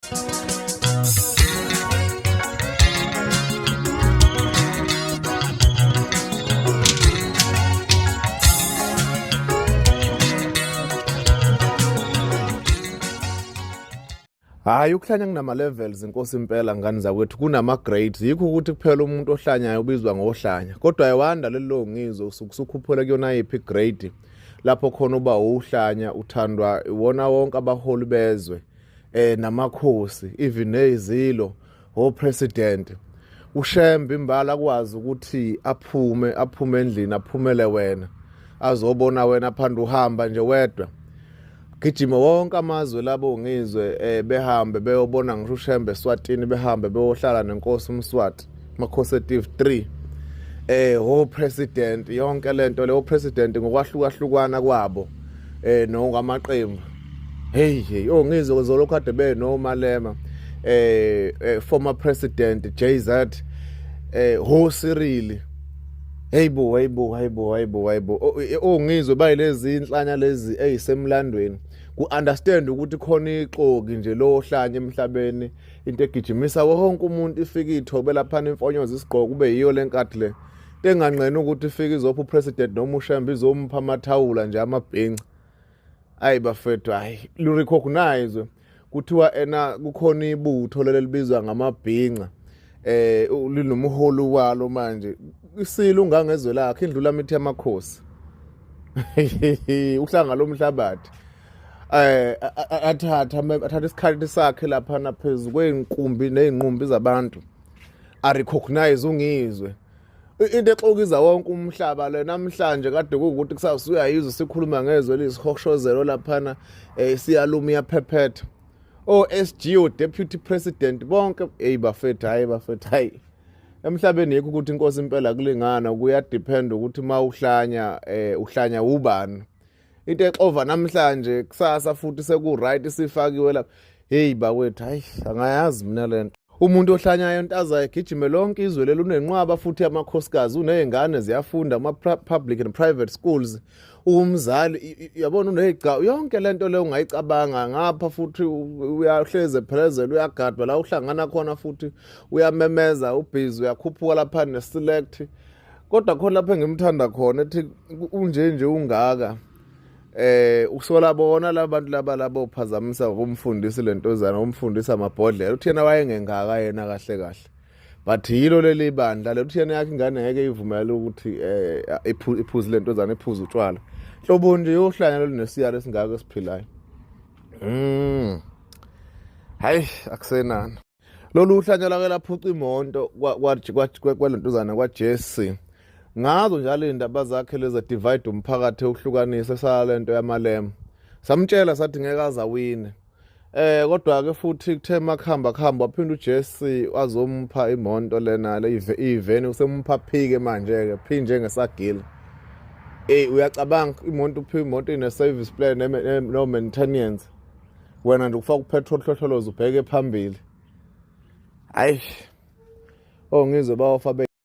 Hayi, ukuhlanya kunama-levels inkosi impela ngane zakwethu, kunama-grades. Yikho ukuthi kuphela umuntu ohlanyayo ubizwa ngohlanya, kodwa ayiwanda lelo ngizwe usuke usukhuphula kuyona yiphi grade lapho khona uba uhlanya uthandwa iwona wonke abaholi bezwe namakhosi, even nezilo, o president uShembe imbala kwazi ukuthi aphume endlini, aphumele wena, azobona wena phanda uhamba nje wedwa, gijima wonke amazwe labo ngizwe behambe beyobona ngisho uShembe eSwatini, behambe beyohlala nenkosi uMswati, Makhosetive 3, ho president, yonke lento leyo president ngokwahlukahlukana kwabo nokwamaqembu. Hey hey, oh ngizwe zolokhu kade benoMalema, former president JZ, ho Cyril. Hey bo, hey bo, hey bo, hey bo, hey bo. Oh ngizwe bayilezi inhlanya lezi ezisemlandweni ku understand ukuthi khona ixoki nje lo hlanya emhlabeni, into egijimisa wonke umuntu, ifike ithobe lapha imfonyoza isigqoko, kube yiyo lenkathi le into enganqena ukuthi ifike izopha upresident noma uShembe, izompha amathawula nje amabhinca. Ayi bafethu, hayi, lu recognize kuthiwa ena kukhona ibutho lelibizwa ngamabhinca, linomholi walo manje, isilo ungangezwe lakhe indlula mithi yamakhosi, uhlanga lomhlabathi, athatha isikhathi sakhe lapha naphezulu kweyinkumbi nezinqumbi zabantu, a recognize uNgizwe, into exokiza wonke umhlaba le namhlanje. Kade kuwukuthi kusasa uyayizwa sikhuluma ngezwe lisihoshozelo laphana, siyaluma, iyaphephetha, o SG, o deputy president bonke. Hey bafethu, hayi bafethu, hayi, emhlabeni yikho ukuthi inkosi impela kulingana, kuyadepend ukuthi mawuhlanya uhlanya ubani. Into exova namhlanje, kusasa futhi seku right, sifakiwe lapha. Hey bakwethu, hayi, angayazi mina lento. Umuntu ohlanyayo ntaza egijime lonke izwe leli, unenqwaba futhi amakhosikazi, unezingane ziyafunda ama public and private schools, umzali yabona, unezigca yonke lento leyo ungayicabanga. Ngapha futhi uyahleze phelezela, uyagadwa la uhlangana khona, futhi uyamemeza, ubhizi, uyakhuphuka lapha ne-select. Kodwa khona lapho engimthanda khona, ethi unje nje ungaka, usola bona labantu laba labo phazamisa umfundisi lentozana, umfundisi amabhodlela, uthi yena wayengengaka yena kahle kahle, but yilo leli bandla le, uthi yena yakhe ingane ngeke ivumele ukuthi iphuze lentozana, iphuze utshwala. Hlobo nje yohlanya lolu nesiyalo esingaka esiphilayo. Hayi, akusenani. Lolu hlanya lake laphuca imoto kwalentuzana kwaJesse, ngazo njalo iy'ndaba zakhe leza divide umphakathi, uhlukanise sala lento yamalema. Samtshela sathi ngeke azawine, kodwa ke futhi kuthe makuhamba kuhamba, waphinda uJesse wazompha imoto lena le iveni, usemupha phike manje ke phi njengesagila. Uyacabanga imoto, uphi imoto ine service plan no maintenance, wena nje ufaka upetrol, hlohloloza ubheke phambili. Hayi, oh ngizwe bawafa.